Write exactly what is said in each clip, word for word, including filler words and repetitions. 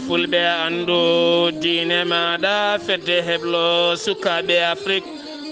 Fulɓe anndu diine maaɗa, fedde heblo sukaaɓe Afrik.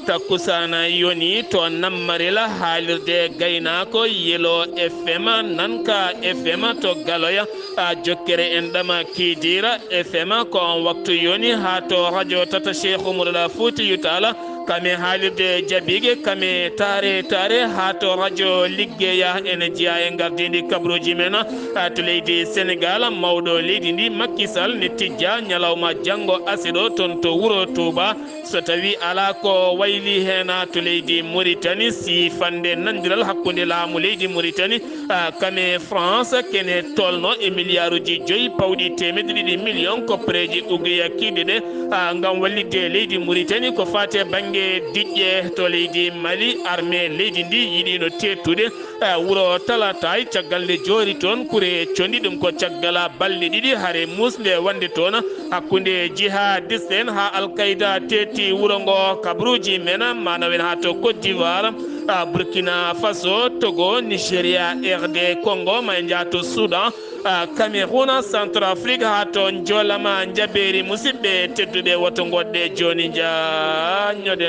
Takkusaana yoni to Nammarila, haalirde gaynaako, Yelo F M, Nanka F M to Galoya, a jokkere en ɗama Kidira F M. Ko on waktu yoni haa to radio tata Cheikh Umarul Fuuti Yutaala. Kame haalirde jabiige, kame taare taare haa to radio liggeya ene jeyaa e ngardiindi kabaruuji men, a, to leydi Senegal. Mawɗo leydi ndi, Macky Sall, ne tijja ñalawma janngo aset o toon to wuro Touba. So tawi alaa ko wayli heen, a, to leydi Mauritanie, si fande nandiral hakkunde laamu leydi Mauritanie, a, kame France, kene tolno e miliyaaruuji joyi pawɗi teemedde ɗiɗi miliyon koppareeji uguya kiiɗe ɗe, a, ngam wallitde leydi Mauritanie ko faati e bannge diƴƴe. To leydi Mali, armée leydi ndi yiɗino teettude, a, wuro Talatay, caggal nde joori toon kure condi. Ɗum ko caggal balɗe ɗiɗi hare muusnde wonde toon hakkunde jihadiste en haa Al-Qaida teeti wuro ngo. Kabaruuji men manawen haa to Côte d'Ivoire, a, Burkina Faso, Togo, Nigeria, R D Congo, ma en njah to Soudan, a, Cameroun, Centrafrique, haa to Njolama. Njabeeri, musidɓe tedduɓe, woto ngoɗɗe jooni, njañoɗen.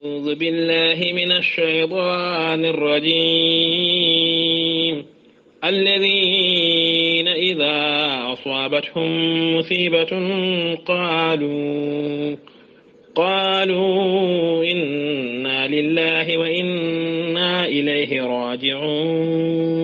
أعوذ بالله من الشيطان الرجيم. الذين إذا أصابتهم مصيبة قالوا، قالوا إنا لله وإنا إليه راجعون.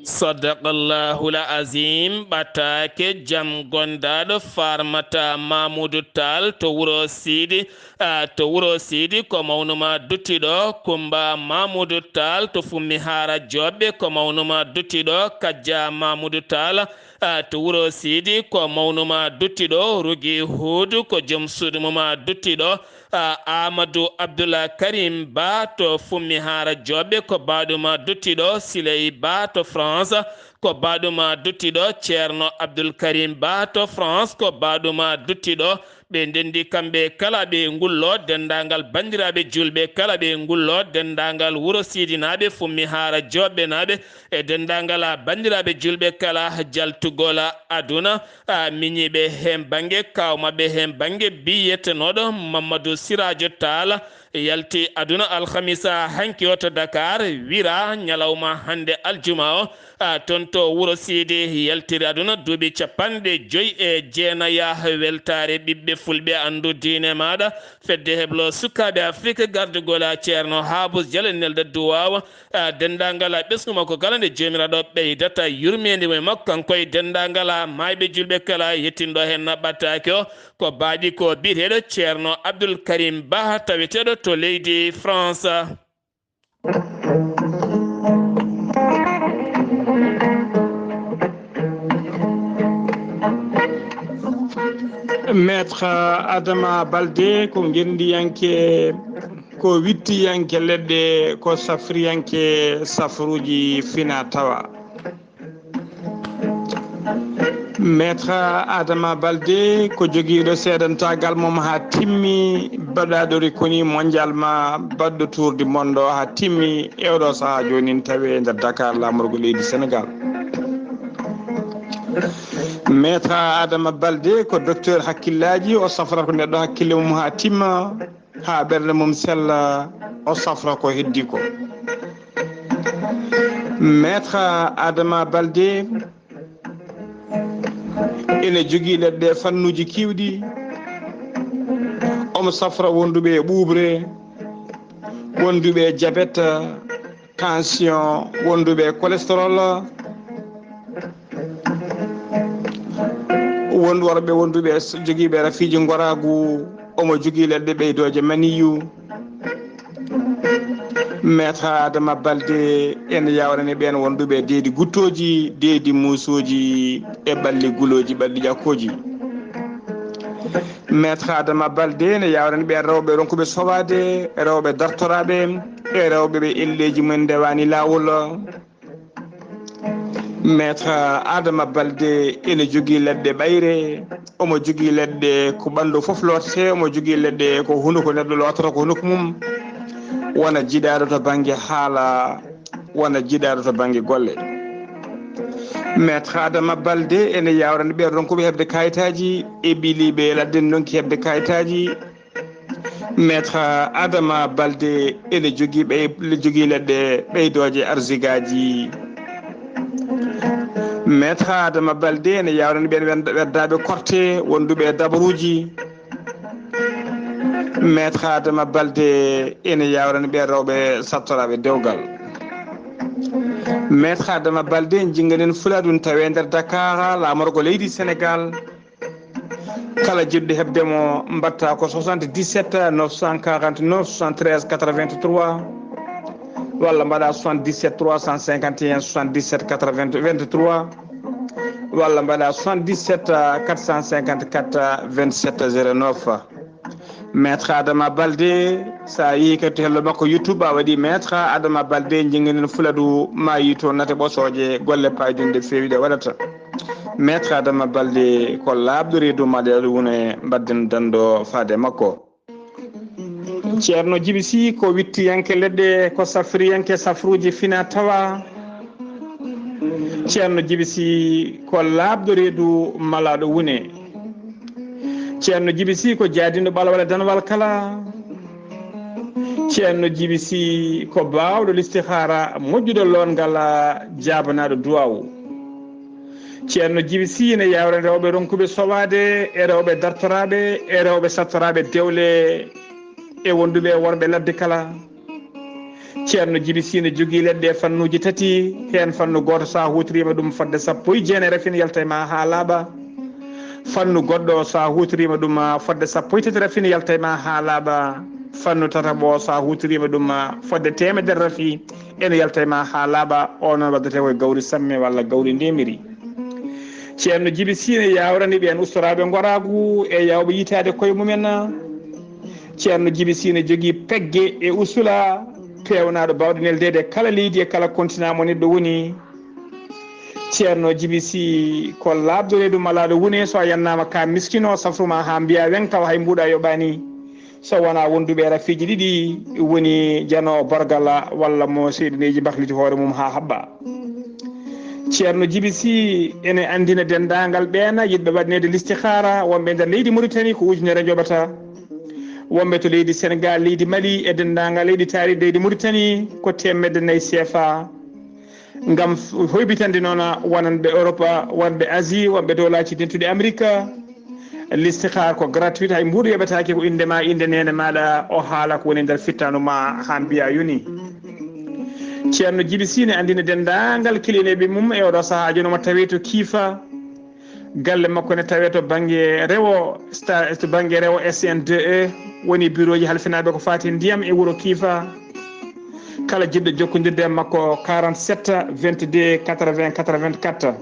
Sadaqallahul Azim. Ɓataake jam gondaaɗo Farmata Mamoudou Tall to wuro Siidi. A, to wuro Siidi ko mawnuma duttiɗo, Kumba Mamoudou Tall to Fummi Haara Joobɓe ko mawnuma duttiɗo, Kajja Mamoudou Tall, a, to wuro Siidi ko mawnuma duttiɗo, Rugi Huudu ko joom suudu mum duttiɗo, a, Amadou Abdoul Karim Ba to Fummi Haara Joobɓe ko baaɗuma duttiɗo, Siley Ba to France ko baaɗuma duttiɗo, Ceerno Abdoul Karim Ba to France ko baaɗuma duttiɗo. Ɓe ndenndi kamɓe kala ɓe ngullo, denndaangal banndiraaɓe juulɓe kala ɓe ngullo, denndaangal wuro Siidinaaɓe, Fummi Haara Joobɓenaaɓe, e denndaangal banndiraaɓe juulɓe kala jaltugol aduna, a, miñiiɓe heen bannge, kaaw maɓɓe heen bannge, biyetenooɗo Mamadou Sirajo Tall, yalti aduna alhamisa hanki o to Dakar, wira ñalawma hannde aljuma o, a, toon to wuro Siidi, yaltiri aduna duuɓi capanɗe joyi e jeenaya. Weltaare ɓiɓɓe fulɓe, anndu diine maaɗa, fedde heblo sukaaɓe Afrik, gardugol a Ceerno Haabus Jal e nelda duwaawa, a, denndaangal a ɓesngu makko kala nde Joomiraaɗo ɓeydata yurmeende mum e makko, kanko e denndaangal a maayɓe juulɓe kala, yettinɗo heen ɓataake o, ko baaɗi ko biyeteeɗo Ceerno Abdul Karim Bah, taweteeɗo to leydi France. Maître Adama Balde ko ngenndiyanke, ko wittiyanke leɗɗe, ko safriyanke safruuji fina tawa. Maître Adama Balde ko jogiiɗo seedantaagal mum haa timmi, baɗɗo ɗo reconnue mondialement, baɗɗo tour du monde haa timmi, e oɗo sahaa jooni tawi e nder Dakar, laamorgo leydi Sénégal. Maître Adama Balde ko docteur hakkillaaji, o safrata ko neɗɗo hakkille mum haa timma, haa ɓernde mum sella, o safra ko heddi ko. Maître Adama Balde ene jogii leɗɗe fannuuji keewɗi. Omo safra wonduɓe e ɓuuɓre, wonduɓe e jabet, tension, wonduɓe e cholestérol, won worɓe wonduɓe e s-, jogiiɓe rafiiji ngoraagu, omo jogii leɗɗe ɓeydooje maniyu. Maître Adama Balde ene yawrani ɓeen wonduɓe deedi guttooji, deedi muusooji e ɓalli gulooji, ɓalli ƴakkooji. Maître Adama Balde ene yawrani ɓeen rewɓe ronkuɓe sowaade, rewɓe dartoraaɓe, e rewɓe ɓe elleeji mum ndewaani laawol. Maître Adama Balde ene jogii leɗɗe ɓayre, omo jogii leɗɗe ko ɓanndu fof lootetee, omo jogii leɗɗe ko hunuko neɗɗo lootata ko hunuko mum, wona jiɗaaɗo to bannge haala, wona jiɗaaɗo to bannge golle. Maître Adama Balde ene yawrani ɓe ronkuɓe heɓde kayitaji e ɓiliɓe ladde ndonki heɓde kayitaji. Maître Adama Balde ene jogii ɓey-, jogii leɗɗe ɓeydooje arsigaji. Maître Adama Balde ene yawrani ɓen wen-, weddaɓe korte wonduɓe e dabaruji. Maître Adama Balde ene yawrani ɓe rewɓe sattoraɓe dewgal. Maître Adama Balde jingganen fula ɗum tawe nder Dakar, laamorgo leydi Sénégal. Kala jiɗɗo heɓde mo, mbatta ko soixante-dix-sept neuf cent quarante-neuf soixante-treize quatre-vingt-trois, walla mbaɗa soixante-dix-sept trois cent cinquante et un soixante-dix-sept quatre-vingts vingt-trois, walla mbaɗa soixante-dix-sept quatre cent cinquante-quatre vingt-sept zéro neuf. Maître Adama Balde, sa yehi kadi to hello makko YouTube, a waɗi Maître Adama Balde, jingganen fula ɗum, ma yi toon nate ɓosooje, golle paydunɗe feewi ɗe waɗata. Maître Adama Balde ko laaɓɗo reedu maɗa ɗum woni mbadden dando faade makko. Ceerno Jibi Sy ko wittiyanke leɗɗe, ko safriyanke safruuji fina tawa. Ceerno Jibi Sy ko laaɓɗo reedu malaaɗo wune. Ceerno Jibi Sy ko jaadinɗo ɓalwal e danwal kala. Ceerno Jibi Sy ko baawɗo listihaara, moƴƴuɗo loongal, jaabanaaɗo duwaawu. Ceerno Jibi Sy ene yawra rewɓe ronkuɓe sowaade e rewɓe dartoraaɓe e rewɓe sattoraaɓe dewle e wonduɓe e worɓe ladde kala. Ceerno Jibi Sy ne jogii leɗɗe e fannuuji tati, heen fannu gooto, so a huutoriima ɗum fodde sappo e jeenayi rafin, yalta e ma haa laaɓa. Fannu goɗɗo, so a huutoriima ɗum fodde sappo e tati rafin, yalta e ma haa laaɓa. Fannu tataɓo, so a huutoriima ɗum fodde teemedere rafi, ene yalta e ma haa laaɓa. O noon waddetee ko e gawri samme walla gawri ndemiri. Ceerno Jibi Sy ne yawrani ɓeen ustoraaɓe ngoraagu e yawɓe yitaade koye mumen. Ceerno Jibi Sy ne jogii pegge e usula peewnaaɗo baawɗo neldeede e kala leydi e kala continent mo neɗɗo woni. Ceerno Jibi Sy ko laaɓɗo reedu malaaɗo wune, so a yannaama ka miskino, safru ma haa mbiya weŋ tawa hay mbuuɗa yoɓaani. So wonaa wonduɓe e rafiiji ɗiɗi woni janoowo borgal walla mo seyɗineeji mbahliti hoore mum haa haɓɓa. Ceerno Jibi Sy ene anndina denndaangal ɓeen yiɗɓe waɗneede listihaara, wonɓe nder leydi Mauritanie ko ujunere njoɓata. Wonɓe to leydi Senegal, leydi Mali e denndaangal leyɗe taariiɗe leydi Mauritanie ko teemedde nayi C F A. Ngam f-, hoybitande noon wonanɓe Europe, wonɓe Asie, wonɓe dowlaaji dentuɗi Amerika, listihaar ko gratuit, hay mbuuɗu yoɓetaake, ko innde ma, innde neene maaɗa, o haala ko woni nder fittaandu ma haa mbiya yoni. Ceerno Jibi Sy ne anndina denndaangal kiliyaneeɓe mum e oɗo sahaa, jooni omo tawee to Kiifa. Galle makko ne tawee to bannge rewo, sta-, to bannge rewo S N deux E, woni birooji halfinaaɓe ko faati ndiyam e wuro Kiifa. Kala jiɗɗo jokkondirde e makko, quarante-sept vingt-deux quatre-vingts quatre-vingt-quatre.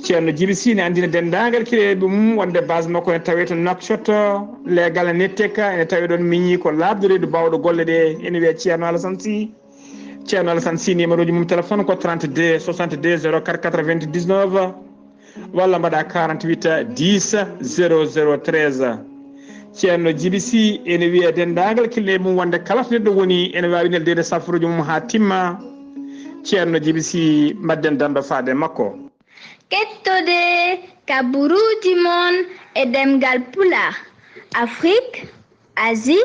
Ceerno Jibi Sy ne anndina denndaangal kiliyaneeɓe mum wonde base makko ne tawee to Nouakchott, leegal ne Netteka, ene tawee ɗoon miñi ko laaɓɗo reedu baawɗo golle ɗe, ene wiyee Ceerno Alassane Sy. Ceerno Alassane Sy, numéro ji mum téléphone ko trente-deux soixante-deux zéro quatre quatre-vingt-dix-neuf, walla mbaɗa quarante-huit dix zéro zéro treize. Ceerno Jibi Sy ene wiya denndaangal kiliyaneeɓe mum wonde kala to neɗɗo woni ene waawi neldeede safruuji mum haa timma. Ceerno Jibi Sy, mbaɗden dando faade makko. Kettode kaburuuji mon e ɗemngal Pulaar, Afrik, Asie,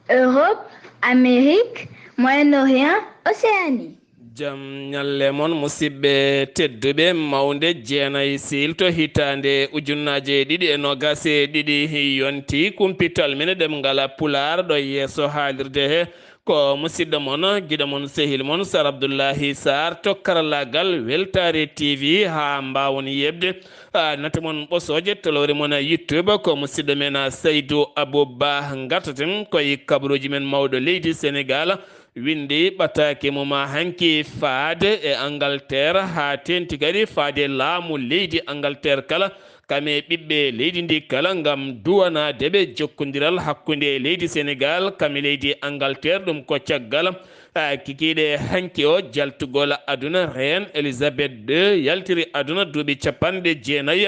Europe, Amérique, Moyen-Orient, Océanie. Jam ñalle mon, musidɓe tedduɓe. Mawnde jeenayi siilto hitaande ujunnaaje ɗiɗi e noogaas e ɗiɗi yonti kumpital men ɗemngal Pulaar ɗo yeeso haalirde he. Ko musidɗo mon, giɗo mon, sehil mon, Sar Abdullahi Sarr to karallaagal Weltaare T V, haa mbaawon yeɓde, ah, nate mon ɓosooje, tolowre mon YouTube. Ko musidɗo men, ah, Saydu Abuba. Ngartaten koye kabaruuji men mawɗo leydi Senegal, winndi ɓataake mum hanki faade e Angleterre, haa teeŋti kadi faade laamu leydi Angleterre kala, kam e ɓiɓɓe leydi ndi kala, ngam duwanaade ɓe jokkondiral hakkunde leydi Senegal kam e leydi Angleterre. Ɗum ko caggal, ah, kikiiɗe hanki o jaltugol aduna, Reine Elizabeth deux yaltiri aduna duuɓi capanɗe jeenayi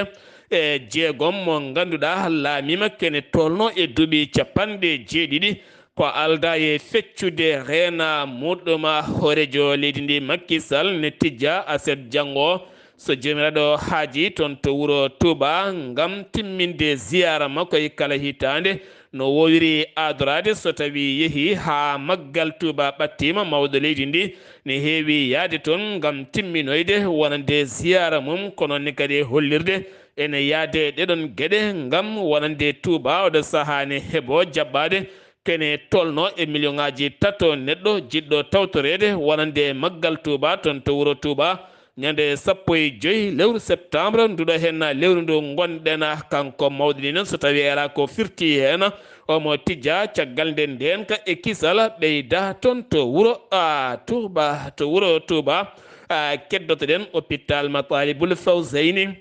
e jeegom, mo ngannduɗaa laamiima kene tolno e duuɓi capanɗe jeeɗiɗi. Ko aldaa e feccude reena muɗɗum, hooreejo leydi ndi Macky Sall ne tijja aset janngo So Joomiraaɗo haajii toon to wuro Tuuba ngam timminde ziyaara makko e kala hitaande, no woowiri aadoraade so tawii yehii haa maggal Tuuba ɓattiima, mawɗo leydi ndi ne heewi yahde toon ngam timminoyde wonande ziyaara mum, kono ne kadi hollirde ene yahde ɗeɗon geɗe ngam wonande Tuuba oɗo sahaa ne heɓo jaɓɓaade kene tolno e miliyoŋaaji tato neɗɗo jiɗɗo tawtoreede wonande maggal Tuuba toon to wuro Tuuba. Ñande sappo e joy lewru septembre nduɗo heen lewru ndu ngonɗen, kanko mawɗo ni noon so tawii alaa ko firti heen, omo tijja caggal nde ndeenka e kisal ɓeyda toon to wuro a Tuuba, to wuro Tuuba. A keddotoɗen hôpital Matalibul Fawzayni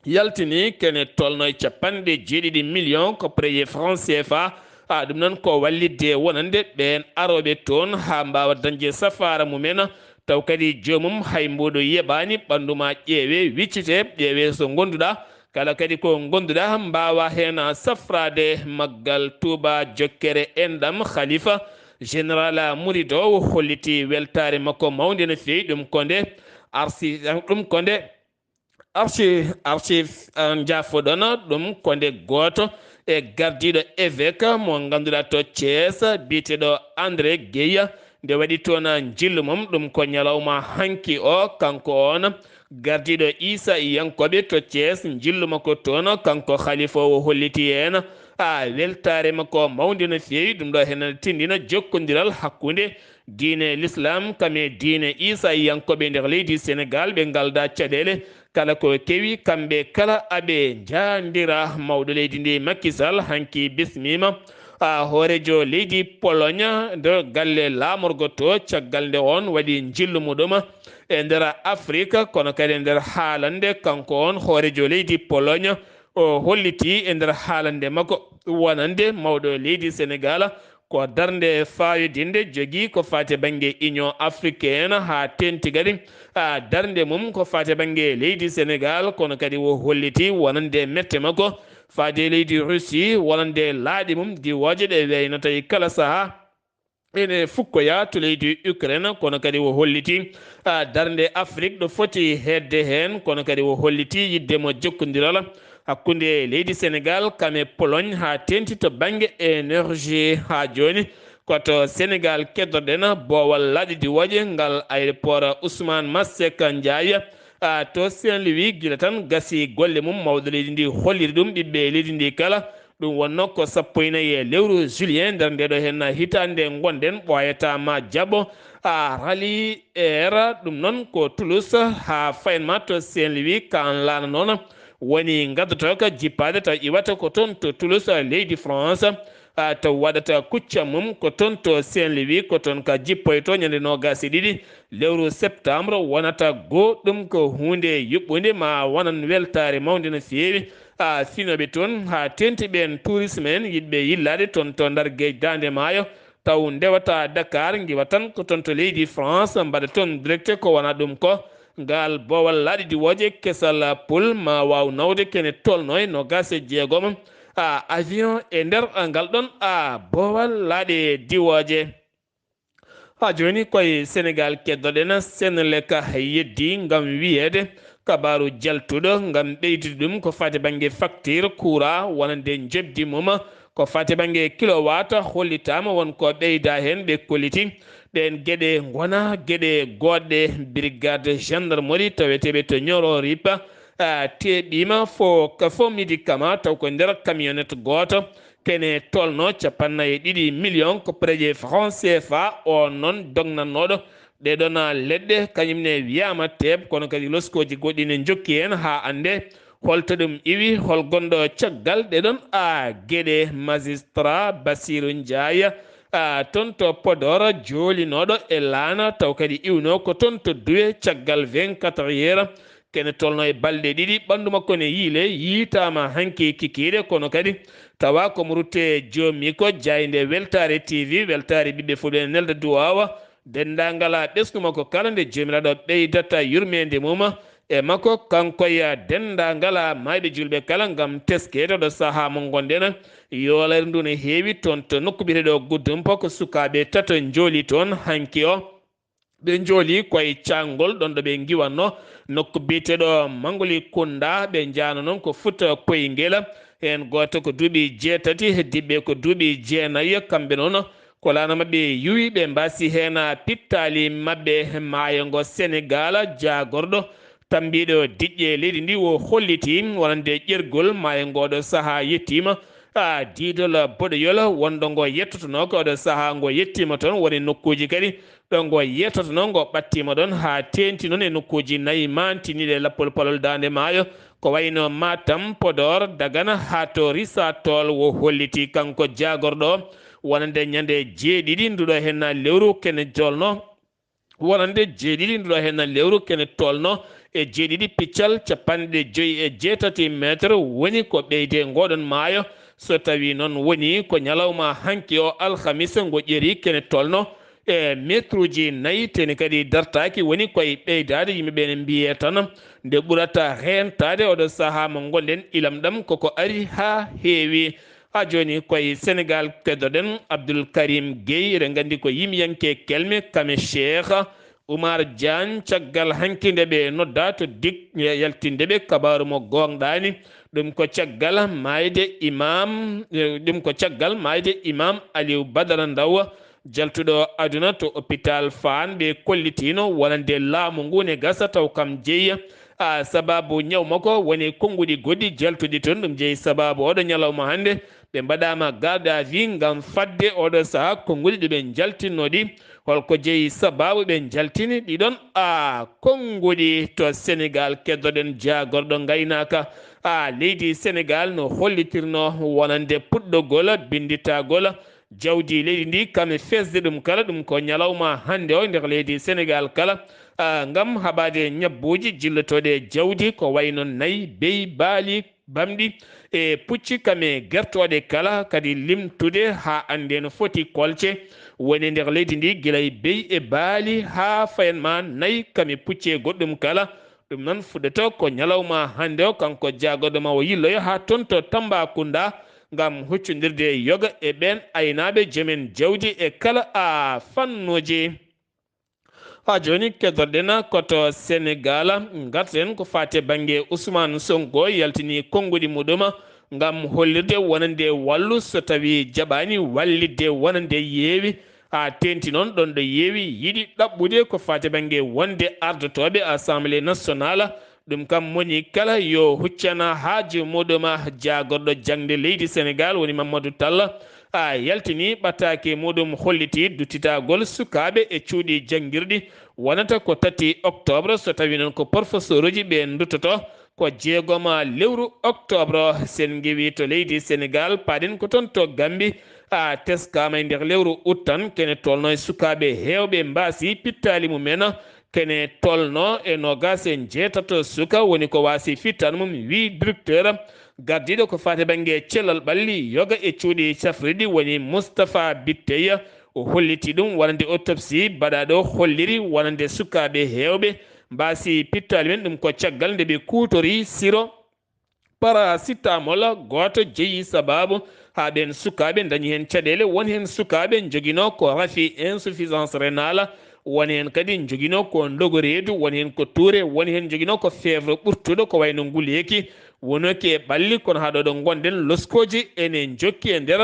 yaltini kene tolno e capanɗe jeeɗiɗi million ko preye franc C F A. A ɗum noon ko wallitde wonande ɓeen arooɓe toon haa mbaawa dañde safaara mumen, taw kadi joomum hay mbuuɗo yeɓaani, ɓanndu ma ƴeewe, wiccite, ƴeewe so ngonduɗa, kala kadi ko ngonduɗa, mbaawa heen safraade maggal Tuuba jokkere enɗam. Khalifa général Mouride o holliti weltaare makko mawnde no feewi. Ɗum ko nde arsi, ɗum ko nde Archive, archive, ah, njaafoɗon ɗum ko nde gooto e gardiiɗo évêque mo ngannduɗaa to Thiès, biyeteeɗo André Gueye, nde waɗi toon njillu mum. Ɗum ko ñalawma hanki o, kanko on gardiiɗo Isa Yankooɓe to Thiès, njillu makko toon, kanko khalifa o holliti heen, a, weltaare makko mawnde no feewi. Ɗum ɗo heen tindina jokkondiral hakkunde diine l'islam kam e diine Isa Yankooɓe nder leydi Senegal. Ɓe ngalda caɗeele, kala ko kewi, kamɓe kala aɓe njaandira. Mawɗo leydi ndi Macky Sall hanki bismima, a, hoorejo leydi Pologne nder galle laamorgo to, caggal nde on waɗi njillu muɗum e nder Afrique, kono kadi e nder haalande. Kanko on hoorejo leydi Pologne, o holliti e nder haalande makko wonande mawɗo leydi Senegal ko darnde faayodinde jogii ko faati bannge Union Africaine, haa teeŋti kadi, a, darnde mum ko faati bannge leydi Senegal, kono kadi o holliti wonande mette makko faade leydi Russie, wonande laaɗe mum diwooje ɗe weynata e kala sahaa ene fukkoya to leydi Ukraine, kono kadi o holliti, a, darnde Afrique ɗo foti heedde heen, kono kadi o holliti yiɗde mo jokkondiral hakkunde leydi Senegal kam e Pologne, haa teeŋti to bannge énergie. Haa jooni ko to Senegal keddoɗen boowal laaɗe diwooje ngal, aéroport Ousmane Masseck Ndiaye, a, to Saint-Louis. Gila tan gasi golle mum, mawɗo leydi ndi holliri ɗum ɓiɓɓe leydi ndi kala. Ɗum wonno ko sappo e nayi e lewru juillet nder nde ɗo heen hitaande ngonɗen, ɓooyata ma jaɓo, a, Rali Air. Ɗum noon ko Toulouse haa fayen ma to Saint-Louis, ka an laana noon woni ngaddotooka jippaade, taw iwata ko toon to Toulouse, leydi France. A, taw waɗata kucca mum ko toon to Saint-Louis, ko toon ka jippoyto ñande noogaas e ɗiɗi lewru septembre. Wonata goo, ɗum ko huunde yuɓɓunde, ma wonan weltaare mawnde no feewi, a, finooɓe toon, haa teeŋti ɓeen tourisme en yiɗɓe yillaade toon to Ndar Geej Daande Maayo, taw ndewata Dakar, ngiwa tan ko toon to leydi France, mbaɗa toon direct. Ko wona ɗum ko ngal boowal laaɗe diwooje kesal pul ma waaw nawde kene tolno e noogaas e jeegom, a, avion e nder ngal ɗon, a, boowal laaɗe diwooje. Haa jooni koye Senegal keddoɗen, Senelec yeddi ngam wiyeede kabaaru jaltuɗo ngam ɓeydude ɗum ko faati bannge facture courant wonande njoɓdi mum. Ko faati bannge kilowatt hollitaama won ko ɓeyda heen, ɓe kolliti. Ɗeen geɗe ngona geɗe goɗɗe. Brigade gendarmerie taweteeɓe to Nioro Rip, a, teeɓiima fo ka fo médicament taw ko nder camionnette gooto. Kene tolno capannayi e ɗiɗi million ko prix franc C F A o noon dognannooɗo ɗee ɗoon leɗɗe, kañum ne wiyaama teep, kono kadi loskooji goɗɗi ne njokki heen haa annde holto ɗum iwi, hol gonɗo caggal ɗee ɗoon a geɗe. Magistrat Bassirou Ndiaye, a, toon to Podor, joolinooɗo e laana, taw kadi iwnoo ko toon to Doué caggal vingt-quatre heures. Kene tolno e balɗe ɗiɗi, ɓanndu makko ne yiile, yiitaama hanki kikiiɗe, kono kadi tawa ko mo rutte joomi ko jaaynde Weltaare T V, Weltaare ɓiɓɓe fulɓe ne nelda duwaawa denndaangal ɓesngu makko kala, nde Joomiraaɗo ɓeydata yurmeende mum e makko, kanko e denndaangal maayɓe juulɓe kala, ngam teskeede ɗo sahaa mo ngonɗen. Yoolere ndu ne heewi toon to nokku biyeteeɗo Guddumpa, ko sukaaɓe tato njooli toon hanki o. Ɓe njooli koye caanngol ɗon ɗo ɓe ngiwanno nokku biyeteeɗo Mangoli Kunda. Ɓe njaano noon ko Fuuta Koyngel. Heen gooto ko duuɓi jeetati, heddiiɓe ko duuɓi jeenayi. Kamɓe noon ko laana maɓɓe yuwi, ɓe mbaasi heen pittaali maɓɓe. Maayo ngo Senegaal jaagorɗo tammbiiɗo diƴƴe leydi ndi o holliti wonande ƴergol maayo ngo ɗo sahaa yettiima. A diidol boɗoyol wonɗo ngo yettotonoo ko ɗo sahaa ngo yettiima toon, woni nokkuuji kadi ɗo ngo yettotonoo ngo ɓattiima ɗoon haa teeŋti noon e nokkuuji nayi maantiniiɗe lappol palol daande maayo, ko wayno Matam, Podor, Dagana haa to Risa Tool. Wo holliti kanko jaagorɗo o wonande ñande jeeɗiɗi nduɗo heen lewru kene jolno, wonande jeeɗiɗi nduɗo heen lewru kene tolno e jeeɗiɗi piccal capanɗe joyi e jeetati meetar woni ko ɓeyde ngoɗon maayo. So tawi noon woni ko ñalawma hanki o alhamisa ngo ƴeri kene tolno e metruji nayi, teni kadi dartaaki, woni koye ɓeydaade. Yimɓe ɓe ne mbiye tan nde ɓurata reentaade oɗo sahaa mo ngonɗen, ilam ɗam koko ari haa heewi. Haa jooni koye Senegaal keddoɗen Abdoul Karim Gueye, eɗen nganndi ko yimiyanke kelme, kame Cheikh Oumar Diagne. Caggal hanki nde ɓe nodda to dik yaltinde ɓe kabaaru mo goongɗaani, ɗum ko caggal maayde imam, eh, ɗum ko caggal maayde imam Aliou Badara Ndaw, jaltuɗo aduna to hôpital Fann. Ɓe kollitiino wonande laamu ngu ne gasa taw kam jeyi, a, sababu ñaw makko woni konnguɗi goɗɗi jaltuɗi toon. Ɗum jeyi sababu oɗo ñalawma hannde ɓe mbaɗaama garde à vue ngam fadde oɗo sahaa konnguɗi ɗi ɓe njaltinno ɗi. Holko jeyi sababu ɓe njaltini ɗiɗon, a, konnguɗi to Senegaal? Keddoɗen jaagorɗo ngaynaaka, a, leydi Senegaal no hollitirno wonande puɗɗogol binnditagol jawdi leydi ndi kam e fesde ɗum kala. Ɗum ko ñalawma hannde o nder leydi Senegaal kala, a, ngam haɓaade ñabbuuji jillotooɗi e jawdi ko wayno nayi, beyi, baali, bamɗi e pucci kam e gertooɗe kala, kadi limtude haa annde no foti kolce woni nder leydi ndi, gila e beyi e baali haa fayan ma nayi kam e pucci e goɗɗum kala. Ɗum noon fuɗɗoto ko ñalawma hannde o, kanko jaagorɗo ma o yilloyo haa toon to Tambacounda ngam huccondirde yoga e ɓeen aynaaɓe, joomen jawdi e kala a fannuuji. Haa jooni keddoɗen ko to Senegaal, ngarten ko faati e bannge Ousmane Sonko yaltini konnguɗi muɗum ngam hollirde wonande wallu so tawi jaɓaani wallitde wonande yeewi. Haa teeŋti noon ɗoon ɗo yeewi yiɗi ɗaɓɓude ko faati bannge wonde ardotooɓe Assemblée nationale. Ɗum kam moni kala yo huccana haaju muɗum. Jaagorɗo jaŋde leydi Senegaal woni Mamadou Tall, a, yaltini ɓataake muɗum holliti duttitagol sukaaɓe e cuuɗi janngirɗi wonata ko tati octobre, so tawi noon ko professoruji ɓe duttoto ko jeegoma lewru octobre. Sen ngewi to leydi Senegaal, paaɗen ko toon to Gambi, a, teskama e nder lewru août tan kene tolno e sukaaɓe heewɓe mbaasi pittaali mumen, kene tolno e noogas e njeetato suka woni ko waasi fittan mum, wi directeur gardiiɗo ko faati bannge cellal ɓalli, yoga e cuuɗi cafrirɗi woni Moustapha Bitteya. O holliti ɗum wonande autopsie baɗaaɗo holliri wonande sukaaɓe heewɓe mbaasi pittaali men. Ɗum ko caggal nde ɓe kuutori siro paracétamol gooto jeyi sababu haa ɓeen sukaaɓe ndañi heen caɗeele. Won heen sukaaɓe njoginoo ko rafi, insuffisance rénale, won heen kadi njoginoo ko ndogo reedu, won heen ko tuure, won heen njoginoo ko feevre ɓurtuɗo ko wayno nguleeki, wonoki e ɓalli. Kono haa ɗo ɗo ngonɗen, loskooji ene njokki e nder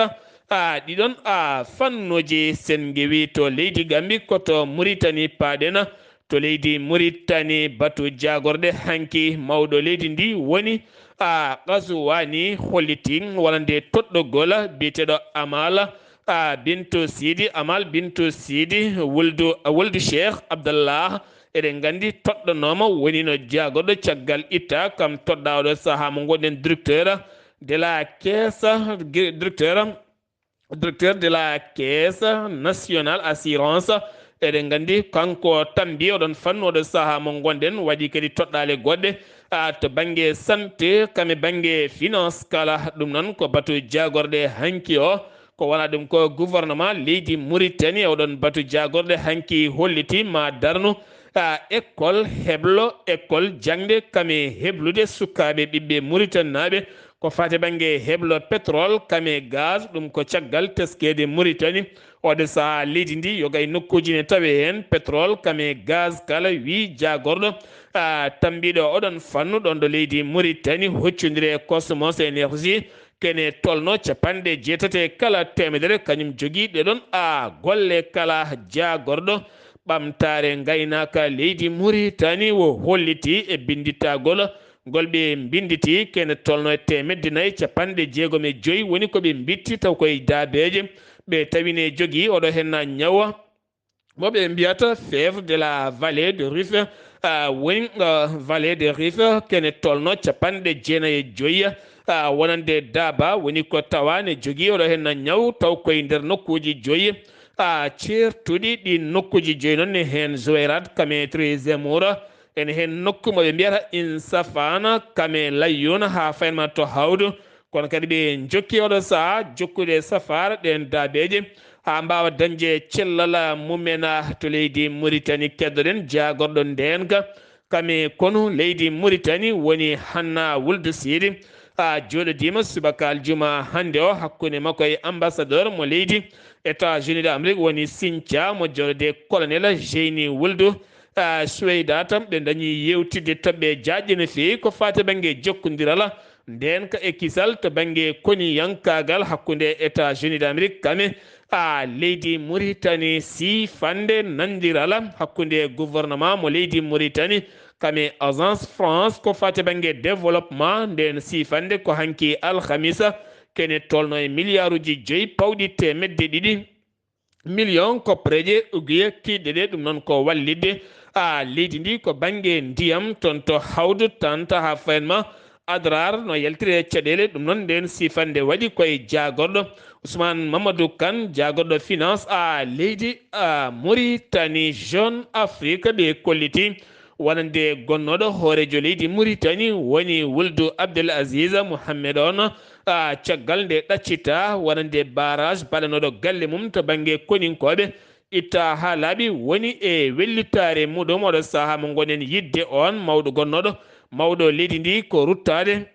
a ɗiɗon a fannuuji. Sen ngewi to leydi Gambi, ko to Muritani paaɗen. To leydi Muritani, batu jaagorɗe hanki mawɗo leydi ndi woni a Qazouani holliti wonande toɗɗogol biyeteeɗo Amal a Bintu Sidi, Amal Bintu Sidi, wuldu, wuldu Cheikh Abdallah. Eɗen nganndi toɗɗanooma woni no jaagorɗo caggal itta kam toɗɗaa oɗo sahaa mo ngonɗen directeur de la caisse, directeur, directeur de la caisse nationale assurance. Eɗen nganndi kanko tambi oɗon fannu oɗo sahaa mo ngonɗen waɗi kadi toɗɗaale goɗɗe a to bannge santé kam e bannge finance kala. Ɗum noon ko batu jaagorɗe hanki o. Ko wona ɗum ko gouvernement leydi Mauritanie, oɗon batu jaagorɗe hanki holliti ma darnu a école heblo, école jaŋde kam e heblude sukaaɓe ɓiɓɓe Mauritanie naaɓe Ko faati bannge heblo pétrole kame gaz, ɗum ko caggal teskeede Mauritanie. Oɗo sahaa leydi ndi yoga e nokkuuji ne tawe heen pétrole kame gaz kala, wii jaagorɗo, a, tambiiɗo oɗon fannu ɗoon ɗo leydi Mauritanie, hoccundire Cosmos Énergie, kene tolno capanɗe jeetati e kala teemedere, kañum jogii ɗe ɗoon, a, golle kala jaagorɗo. Ɓamtaare ngaynaaka leydi Mauritanie wo holliti e binnditagol ngol ɓe mbinnditi kene tolno e teemedde nayi capanɗe jeegom e joyi woni ko ɓe mbitti taw koye daabeeje. Ɓe tawi ne jogii oɗo heen ñawa mo ɓe mbiyata fièvre de la vallée de Rift, a, woni, a, vallée de Rift kene tolno capanɗe jeenayi e joyi, a, wonande daaba woni ko tawa ne jogii oɗo heen ñaw taw koye nder nokkuuji joyi, a, ceertuɗi. Ɗi nokkuuji joyi noon ne heen Zouérate kame Trezemmour, ene heen nokku mo ɓe mbiyata Insafana kame Layoun haa faynma to Hawdu. Kono kadi ɓe njokki oɗo sahaa jokkude safaara ɗeen daabeeje haa mbaawa dañde cellal mumen to leydi Mauritanie. Keddoɗen jaagorɗo ndeenka kame konu leydi Mauritanie woni Hanna Wuld Sidi. A, jooɗodiima subaka aljuma hannde o hakkunde makko e ambassadeur mo leydi États-Unis d'Amérique woni Sinthia mo jooɗode colonel Jeyni Wuld, a, Suweyda. Tan ɓe dañi yewtidde toɓɓe jaajɗe no feewi ko faati bannge jokkondiral ndeenka e kisal to bannge koniyankaagal hakkunde États-Unis d'Amérique kame, a, leydi Mauritanie, siifande nanondiral hakkunde gouvernement mo leydi Mauritanie kame Agence France ko faati bannge développement. Ndeen siifande ko hanki alhamisa kene tolno e miliyaaruuji joyi pawɗi teemedde ɗiɗi million koppareeje ugiye kiiɗɗe ɗe. Ɗum noon ko wallitde, a, leydi ndi ko bannge ndiyam toon to Hawdu, Tanta haa faynma Adrar. No yaltiri e caɗeele. Ɗum noon ndeen siifande waɗi koye jaagorɗo Ousmane Mamadou Kane, jaagorɗo finance, a, leydi, a, Mauritanie. Jeune Afrique ɓe kolliti wonande gonnooɗo hooreejo leydi Mauritanie woni Wuldu Abdel Aziz Mohamed on, a, caggal nde ɗaccita wonande barrage baɗanooɗo galle mum to bannge koninkooɓe itta haa laaɓi, woni e wellitaare muɗum oɗo sahaa mo ngonɗen yiɗde on mawɗo gonnooɗo mawɗo leydi ndi ko ruttaade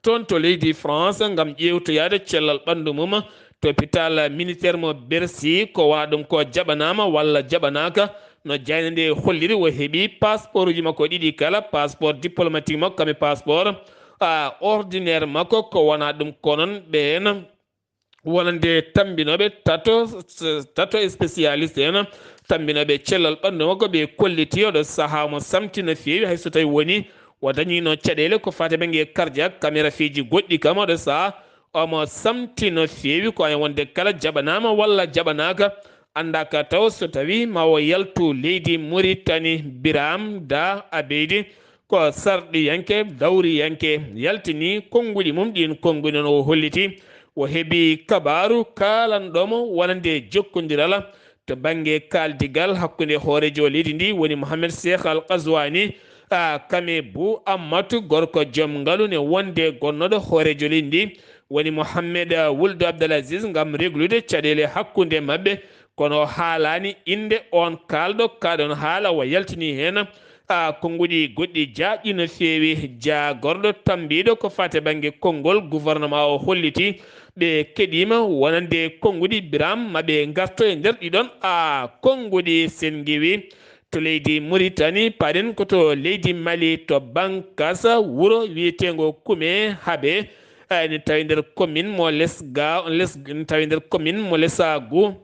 toon to leydi France ngam ƴeewtoyaade cellal ɓanndu mum to hôpital militaire mo Bercy. Ko wona ɗum ko jaɓanaama walla jaɓanaaka, no jaaynde nde holliri, o heɓi passeportuji makko ɗiɗi kala, passeport diplomatique makko kam e passeport, a, ordinaire makko. Ko wona ɗum ko noon ɓeen wonande tammbinooɓe tato, tato spécialiste en, tammbinooɓe cellal ɓanndu makko, ɓe kolliti oɗo sahaa mo samti no feewi, hay so tawi woni o dañiino caɗeele ko faati bannge cardiaque, camérafiiji goɗɗi kam oɗo sahaa omo samti no feewi. Ko ene wonde kala jaɓanaama walla jaɓanaaka, anndaaka taw so tawi ma o yaltu leydi Mauritanie. Biram Da Abeydi ko sarɗiyanke, dawriyanke, yaltini konnguɗi mum. Ɗiin konnguɗi noon o holliti o heɓi kabaaru kaalanɗo mo wonande jokkondiral to bannge kaaldigal hakkunde hooreejo leydi ndi woni Mohamed Cheikh Al Qazouani, a, kame Bu Ammatu, gorko joom ngalu ne wonde gonnooɗo hooreejo leydi ndi woni Mohamed, a, Wuldu Abdel Aziz ngam reglude caɗeele hakkunde maɓɓe. Kono o haalaani innde oon kaalɗo kaaɗon haala, o yaltini heen, a, konnguɗi goɗɗi jaajɗi no feewi. Jaagorɗo tammbiiɗo ko faati bannge konngol gouvernement o holliti ɓe keɗiima wonande konnguɗi Biram ma ɓe ngarto e nder ɗiɗon, a, konnguɗi. Sen ngiwi to leydi Mauritanie, paɗen ko to leydi Mali, to Bankasa, wuro wiyeteengo Kume Habe, a, ene tawi nder commune mo Lesga, Les, ene tawi nder commune mo Lesagu.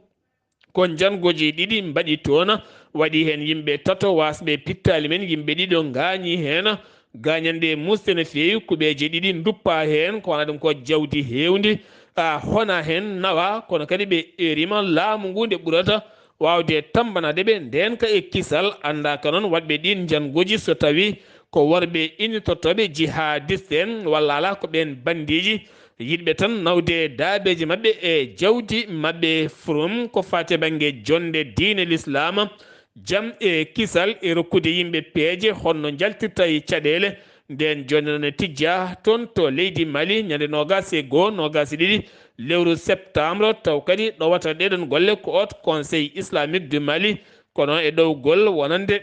Ko njannguuji ɗiɗi mbaɗi toon, waɗi heen yimɓe tato waasɓe pittaali men, yimɓe ɗiɗo ngaañi heen. Gaañanɗe muusɗe no feewi, kuɓeeje ɗiɗi nduppa heen, ko wona ɗum ko jawdi heewndi, a, hona heen nawa, kono kadi ɓe eeriima laamu ngu nde ɓurata waawde tammbanaade ɓe ndeenka e kisal. Anndaaka noon waɗɓe ɗiin njannguuji so tawi ko worɓe innitotooɓe jihadiste en walla alaa, ko ɓeen banndiiji yiɗɓe tan nawde daabeeji maɓɓe e jawdi maɓɓe. Forum ko faati e bannge jonnde diine lislaam, jam e kisal e rokkude yimɓe peeje honno njaltirta e caɗeele. Ndeen jonnde noon e tijja toon to leydi Mali ñande noogaas e goo, noogaas e ɗiɗi lewru septembre, taw kadi ɗowata ɗeɗon golle ko Haut Conseil Islamique du Mali. Kono e ɗowgol wonande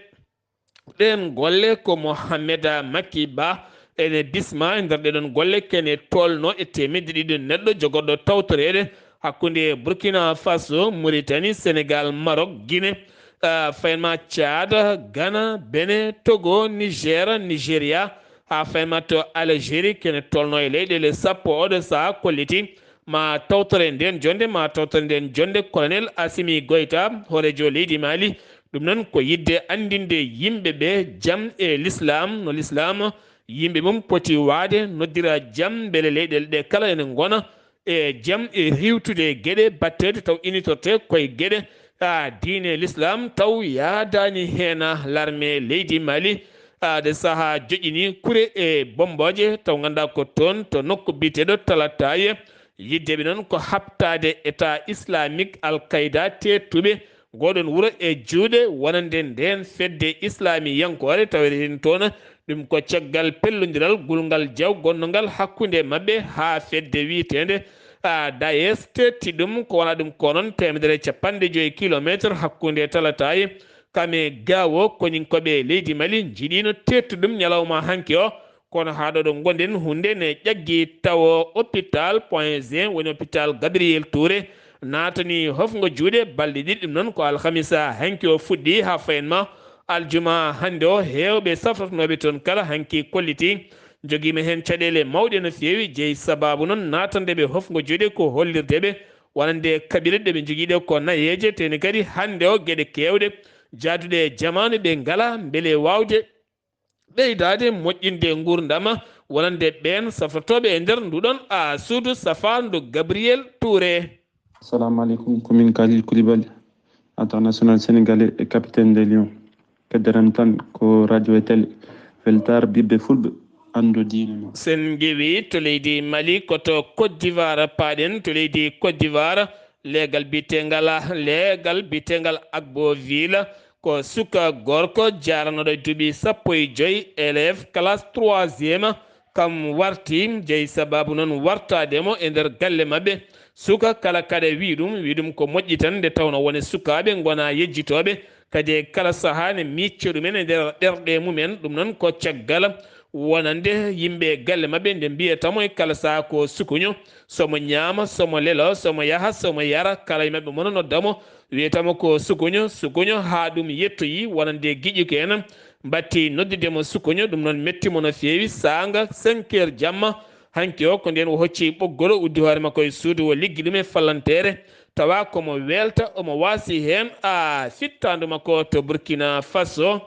ɗeen golle ko Mohamed Maki Ba, ene bisma e nder ɗeɗon golle, kene tolno e teemedde ɗiɗi neɗɗo jogorɗo tawtoreede hakkunde Burkina Faso, Mauritanie, Sénégal, Maroc, Guinée, ah, fayma Tchad, Ghana, Benin, Togo, Niger, Nigeria, haa fayma to Algérie, kene tolno e leyɗeele sappo. Oɗo saha kolliti ma tawtore nden jonde, ma tawtore nden jonde, Colonel Assimi Goïta, hooreejo leydi Mali. Ɗum noon ko yiɗde anndinde yimɓe ɓe jam e l'islam, no l'islam yimɓe mum poti waade, noddira jam, mbele leyɗeele ɗe kala ene ngona e jam e riiwtude e geɗe batteeɗe taw initorte koye geɗe, ah, diine l'islam, taw yaadaani heen, ah, l'armée leydi Mali, ah, ɗe saha joƴƴini kure e bommbooje, taw ngannduɗaa ko toon to nokku biyeteeɗo Talataaye. Yiddeɓe noon ko haɓtaade État islamique, Al Qaïda, teettuɓe ngoɗon wuro e juuɗe wonande ndeen fedde islamiyankoore, tawete heen toon ɗum ko caggal pellondiral gulngal jaw gonnongal hakkunde maɓɓe haa fedde wiyeteende, ah, Daesh teetti ɗum, ko wona ɗum ko noon teemedere e capanɗe joyi kilomeeter hakkunde Talataaye kam e Gao, koñinkooɓe leydi Mali njiɗino teettu ɗum ñalawma hanki o. Kono haa ɗo ɗo ngonɗen, huunde ne ƴaggi tawo hôpital Point G, woni hôpital Gabriel Touré, naatani hofngo juuɗe balɗe ɗiɗi. Ɗum noon ko alhamisa hanki o fuɗɗi haa fayen ma aljuma hannde o. Heewɓe safrotonooɓe toon kala hanki kolliti njogiima heen caɗeele mawɗe no feewi. Jeyi sabaabu noon naatande ɓe hofngo juuɗe ko hollirde ɓe wonande kaɓirɗe ɓe njogii ɗe ko nayeeje, teni kadi hannde o geɗe keewɗe jaaduɗe e jamaanu ɓe ngala mbele waawde ɓeydaade moƴƴinde nguurndam wonande ɓeen safrotooɓe e nder nduɗon, a, suudu safaandu Gabriel Touré. Assalamu alaikum, ko min Khalil Koulibaly, international sénégalais et capitaine des Lions. Keddoram tan ko radio e télé, weltaare ɓiɓɓe fulɓe, anndu diine ma. Sen ngewi to leydi Mali, ko to Côte d'Ivoire paaɗen, to leydi Côte d'Ivoire, leegal biyetengal, leegal biyetengal Agboville, ko suka gorko jaaranooɗo duuɓi sappo e joyi, élève classe troisième, kam warti, jeyi sabaabu noon wartaade mo e nder galle maɓɓe. Suka kala kaɗa wi ɗum, wi ɗum ko moƴƴi tan, nde tawno wone sukaaɓe ngona yejjitooɓe, kadi e kala sahaa ne micca ɗumen e nder ɗerɗe mumen. Ɗum noon ko caggal wonande yimɓe galle maɓɓe nde mbiyata mo e kala sahaa ko sukuño, somo ñaama, somo lelo, somo yaha, somo yara, kala e maɓɓe mono nodda mo, wiyata mo ko sukuño, sukuño, haa ɗum yettoyi wonande giƴuko en. Mbatti noddude mo sukuño, ɗum noon metti mo no feewi. Saanga cinq heures jamma, hanki o, ko ndeen o hocci ɓoggol, o uddi hoore makko e suudu, o liggi ɗum e fallanteere, tawa ko mo weelta, omo waasi heen, a, fittaandu makko to Burkina Faso,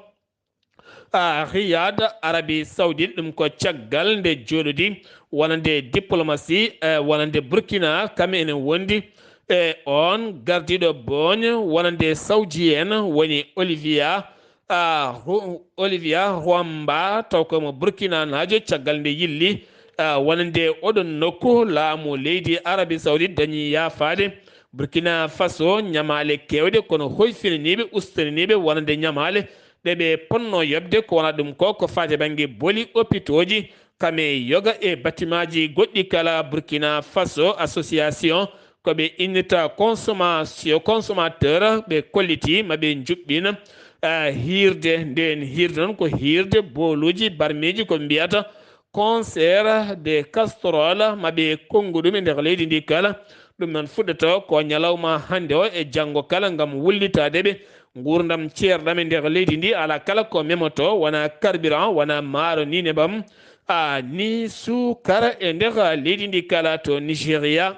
a, Riyad, Arabie Saoudite. Ɗum ko caggal nde jooɗodi wonande diplomasi, e, wonande Burkina, kam ene wondi e oon gardiiɗo booñ wonande Saoudi en, woni Olivia, a, Ru-, Olivia Ruamba, taw ko mo Burkinanaajo, caggal nde yilli, a, wonande oɗon nokku laamu leydi Arabie Saoudite dañi yaafaade Burkina Faso ñamaale keewɗe, kono hoyfinaniiɓe, ustananiiɓe wonande ñamaale ɗe ɓe ponno yoɓde, ko wona ɗum ko, ko faati bannge boli opitooji, kame yoga e batimaaji goɗɗi kala. Burkina Faso Association ko ɓe innita consommation, consommateur, ɓe kolliti ma ɓe njuɓɓina, ah, hiirde. Nden hiirde noon ko hiirde booluuji, barmiiji, ko ɓe mbiyata concert de casserole, ma ɓe konngu ɗum e nder leydi ndi kala. Ɗum noon fuɗɗoto ko ñalawma hannde o e janngo kala ngam wullitaade ɓe nguurndam ceerɗam e nder leydi ndi. Alaa kala ko memoto, wona carburant, wona maaro ni nebam, a, ni suukara e nder leydi ndi kala. To Nigeria,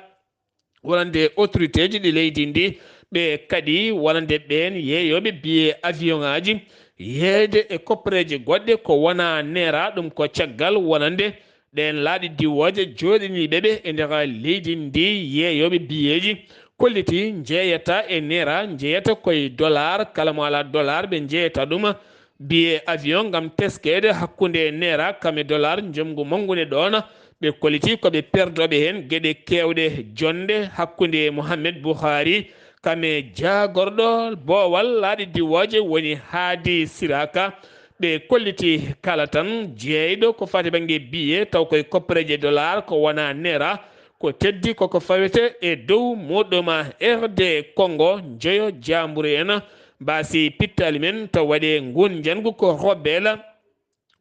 wonande autorité ji ɗi leydi ndi, ɓe kadi wonande ɓeen yeeyooɓe biye avion ŋaaji, yeeyde e koppareeje goɗɗe ko wona neera, ɗum ko caggal wonande ɗeen laaɗe diwooje jooɗiniiɓe ɓe e nder leydi ndi, yeeyooɓe biyeeji kolliti njeeyata e neera, njeeyata koye dollar, kala mo alaa dollar ɓe njeeyata ɗum biye avion ngam teskeede hakkunde neera kam e dollar, njomngu manngu ne ɗoon. Ɓe kolliti ko ɓe perdooɓe heen geɗe keewɗe, jonnde hakkunde Mohamed Buhari kam e jaagorɗo boowal laaɗe diwooje woni Haadi Siraka. Ɓe kolliti kala tan jeeyɗo ko faati bannge biye, taw koye koppareeje dollar ko wona neera, ko teddi koko fawete e dow moɗoma R D Congo, njoyo jaamburu en, mbaasi pittaali men, taw waɗe nguun njanngu ko Robel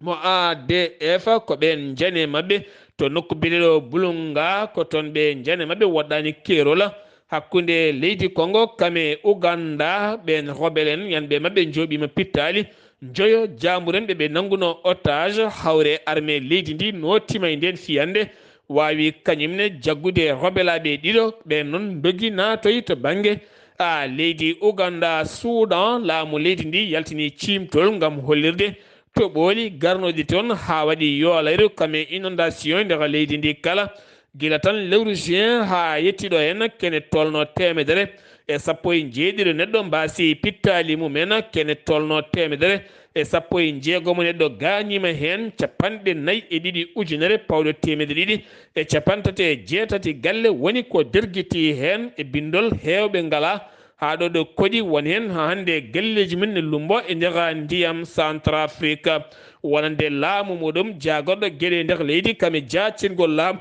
mo A D F, ko ɓeen njane maɓɓe to nokku biyeteeɗo Bulunga, ko toon ɓe njane maɓɓe woɗɗaani keerol hakkunde leydi Kongo kam e Uganda. Ɓeen rebel en, yanɓe maɓɓe njooɓiima pittaali njoyo jaamburen ɓe ɓe nanngunoo otage. Hawre armée leydi ndi nootiima e ndeen fiyannde, waawi kañum ne jaggude rebelaaɓe ɗiɗo. Ɓeen noon ndogi naatoyi to bannge, a, leydi Uganda. Suudan, laamu leydi ndi yaltini ciimtol ngam hollirde toɓooli garnooɗi toon haa waɗi yoolaaru kam e inondation e nder leydi ndi kala. Gila tan lewru juin haa yettii ɗo heen, kene tolnoo teemedere e sappo e njeeɗiɗo neɗɗo mbaasi pittaali mum en, kene tolnoo teemedere e sappo e njeegomo neɗɗo gaañiima heen, capanɗe nayi e ɗiɗi ujunere pawɗo teemedde ɗiɗi e capanɗe tati e jeetati galle woni ko dergitii heen e binndol heewɓe ngalaa haa ɗo ɗo koɗi won heen haa hannde galleeji mum ne lummbo e nder ndiyam Centrafrique. Wonande laamu muɗum jaagorɗo geɗe nder leydi kam e jaacingol laamu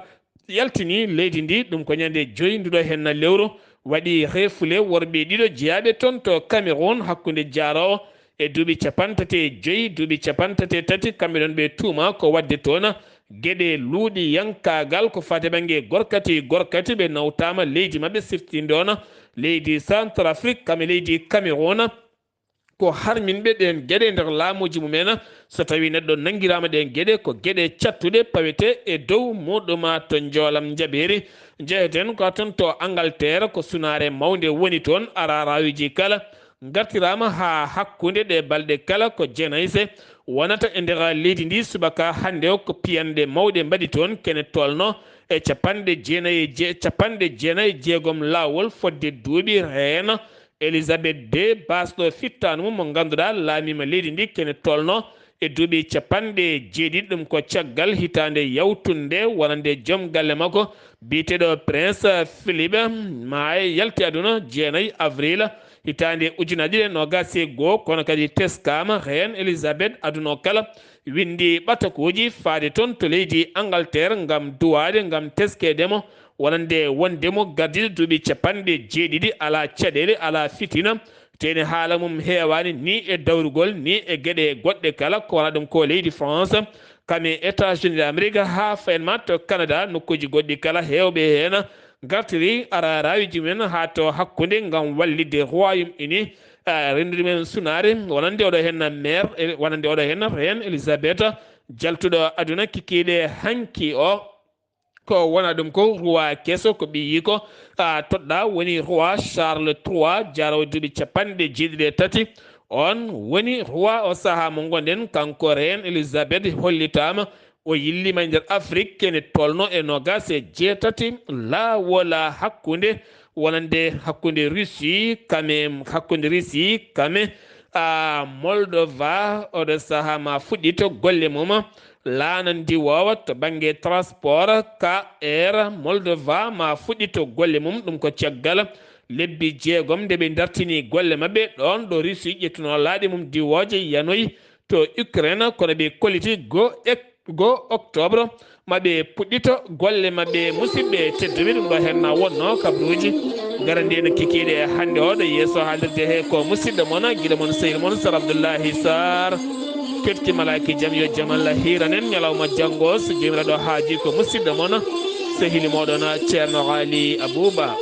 yaltini leydi ndi, ɗum ko ñande joyi nduɗo henna lewru, waɗi refule worɓe ɗiɗo jeyaaɓe toon to Cameroun hakkunde jaaroowo e duuɓi capanɗe tati e joyi, duuɓi capanɗe tati e tati, kamɓe ɗoon ɓe tuuma ko waɗde toon geɗe luuɗiyankaagal ko faati bannge gorkati gorkati, ɓe nawtaama leydi maɓɓe siftinde oon leydi Centrafrique kam e leydi Cameroun. Ko harminɓe ɗeen geɗe nder laamuuji mum en, so tawii neɗɗo nanngiraama ɗeen geɗe, ko geɗe cattuɗe pawetee e dow muɗum to njoolam njaɓeeri. Njeheten ko toon to Angleterre, ko sunaare mawnde woni toon, araaraawiji kala ngartiraama haa hakkunde ɗe balɗe kala ko jenayse wonata e nder leydi ndi. Subaka hannde o ko piyanɗe mawɗe mbaɗi toon, kene tolno e capanɗe jeenayi e je-, capanɗe jeenayi e jeegom laawol fodde duuɓi reena Elizabeth deux, baasɗo fittaandu mum mo ngannduɗaa laamiima leydi ndi, kene tolno e duuɓi capanɗe jeeɗiɗi. Ɗum ko caggal hitaande yawtunde wonande joom galle makko biyeteeɗo Prince Philippe, maay yalti aduna jeenayi avril hitaande ujunaaji ɗiɗi e noogaas e goo, kono kadi teskaama heen Elizabeth aduna o kala winndi ɓatakuuji faade toon to leydi Angleterre ngam duwaade, ngam teskeede mo wonande wonde mo gardiiɗo duuɓi capanɗe jeeɗiɗi, alaa caɗeele, alaa fitina, teeni haala mum heewaani ni e dawrugol, ni e geɗe goɗɗe kala, ko wona ɗum ko leydi France, kam e États-Unis d'Amérique, haa fayin ma to Canada, nokkuuji goɗɗi kala, heewɓe heen ngartiri araaraawiji mumen haa to hakkunde ngam wallitde Royaume-Uni, eh, renndude men sunaare, wonande oɗo heen maire, eh, wonande oɗo heen Reine Elizabeth, jaltuɗo aduna kikiiɗe hanki o. Ko wona ɗum ko roi keso, ko ɓiyiiko, a, toɗɗa woni roi Charles trois, jaraw duuɓi capanɗe jeeɗiɗi e tati. On woni roi o sahaa mo ngonɗen, kanko Reine Elizabeth hollitaama o yilliima e nder Afrik, kene tolno e noogaas e jeetati laawol hakkunde wonande hakkunde Russie, kame, hakkunde Russie, kame, a, Moldova, oɗo sahaa ma fuɗɗito golle mum. Laana ndiwoowa to bannge transport, K R Moldova, ma fuɗɗito golle mum. Ɗum ko caggal lebbi jeegom nde ɓe dartini golle maɓɓe ɗoon ɗo Russie ƴettuno laaɗe mum diwooje yanoyi to Ukraine, kono ɓe kolliti go ek-, go octobre ma ɓe puɗɗito golle maɓɓe. Musidɓe tedduɓe, ɗum ɗo henna wonno kabaruuji. Ngara ndiyena kikiiɗe hannde o ɗo yeeso haalirde he ko musidɗo mon, giɗo mon, sehil mon, Sar Abdullahi Sar. Keɗki malaaki jam yo jam Allah hiiranen ñalawma janngo, so Joomiraaɗo haaji ko musidɗo mon, sehil mooɗon Ceerno Ali Abuba.